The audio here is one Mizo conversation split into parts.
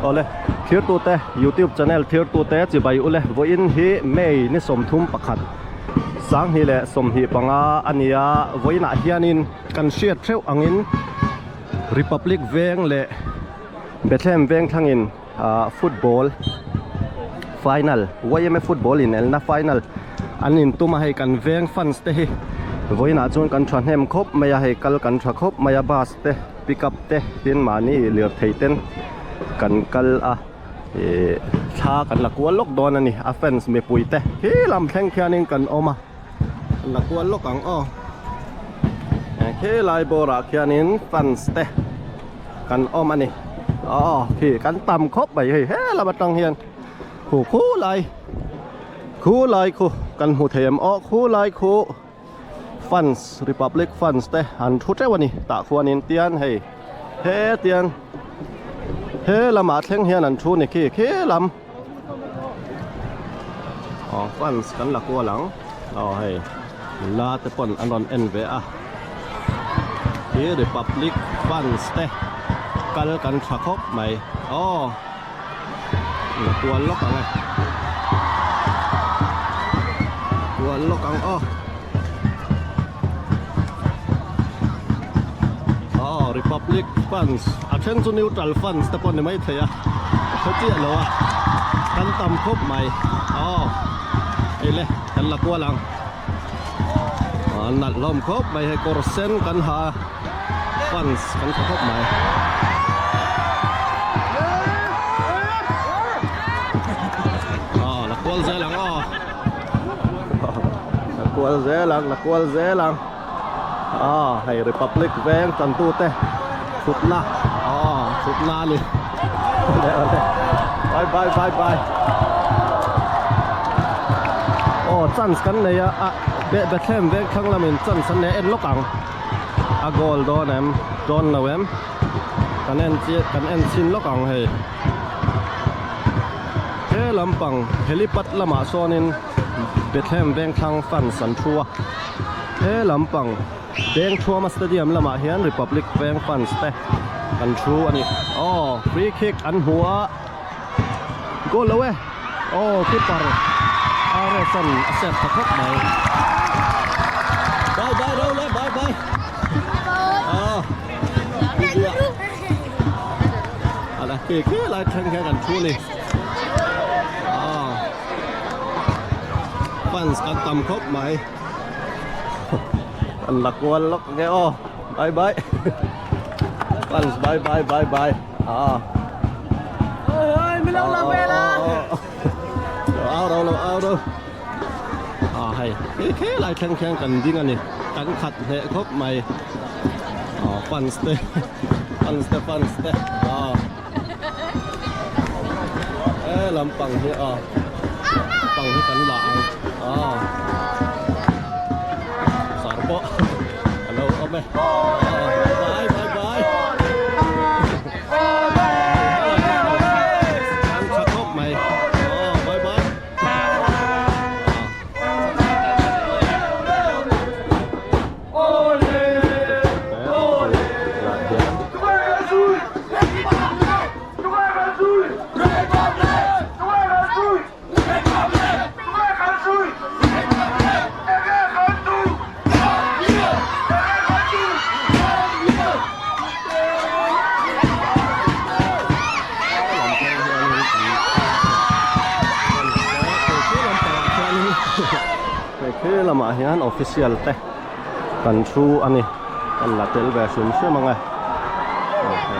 Awle, thirtute YouTube channel thirtute chibai ule vawiin hi May ni 31 2025 a ni a, vawiinah hianin kan hriat theuh angin Republic Veng leh Bethlehem Veng thlangin ah football final YMA football inelna final an intum a hei kan veng fans te hi vawiinah chuan kan thahnem khawp mai a hei kal kan tha khawp mai a bus te pickup te tin mahni lirthei ten kan kal a ih thla kan la kual lawk dawn a ni a fans mipui te khi lam thleng khianin kan awm a kan la kual lawk ang aw khi lai bawrah khianin fans te kan awm a ni aw khi kan tam khawp mai hei he lam atang hian khu khu lai khu lai khu kan hmu thei em aw khu lai khu. Fans Republic fans te an thu teuh a ni tah khuanin tian hei he tian he lamah thleng hian an thu ni khi khi lam aw fans kan la kual ang aw hei nula te pawn an rawn en ve a khi Republic fans te kal kan tha khawp mai aw la kual lawk ang e kual lawk ang aw aw republic fans a then chu neutral fans te pawh ni mai thei a ka hre chiah lo a kan tam khawp mai aw hei le kan la kual ang a nalh hlawm khawp mai hei kawr sen kan ha a fans kan tha khawp mai. Aw la kual zel ang aw la kual zel ang la kual zel ang aw hei republic veng tantu te thutna aw thutna a ni bye bye bye bye aw chance kan nei a a Bethlehem veng thlang lamin chance an nei a en lawk ang a goal dawn em dawn lo em kan en chiah kan en chhin lawk ang hei he lampang helipad lamah sawnin Bethlehem veng thlang fans an thu a he lampang Dengthuama stadium lamah hian Republic veng fans te an thu a ni aw free kick an hmu a goal lo e aw keeper RS-an a save tha khawp mai bye bye ro le bye bye aw ala khi khi lai thleng hian kan thu a ni aw fans kan tam khawp mai. An la kual lawk nge aw bye bye fans bye bye bye bye ah Ôi mi lo la ve la. Lo au ro lo au ro ah hei khi khi lai thleng khian kan ding ani kan khat hneh khawp mai ah fans te fans te fans te ah e lampang hi ah pang hi kan la ang ah sar pawh a lo awm e bye bye bye an tha khawp mai oh bye bye Lamah hian official te kan thu a ni kan la tel ve hrim hrim ang e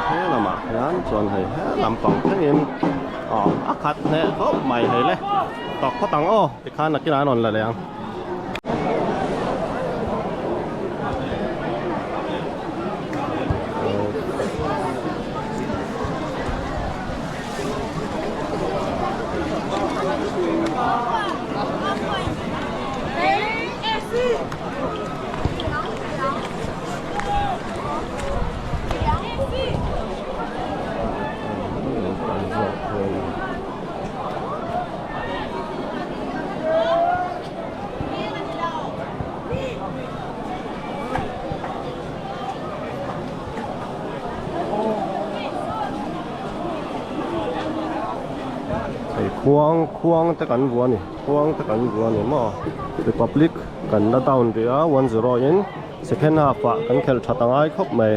he lamah hian chuan hei he lampang thlengin aw a khat hneh khawp mai hei le tawk phawt ang aw tikhan nakinah an rawn la leh ang. Khuang khuang te kan vua a ni khuang te kan vua a ni maw Republic kan la down rih a 1-0 in second half ah kan khelh that a ngai khawp mai.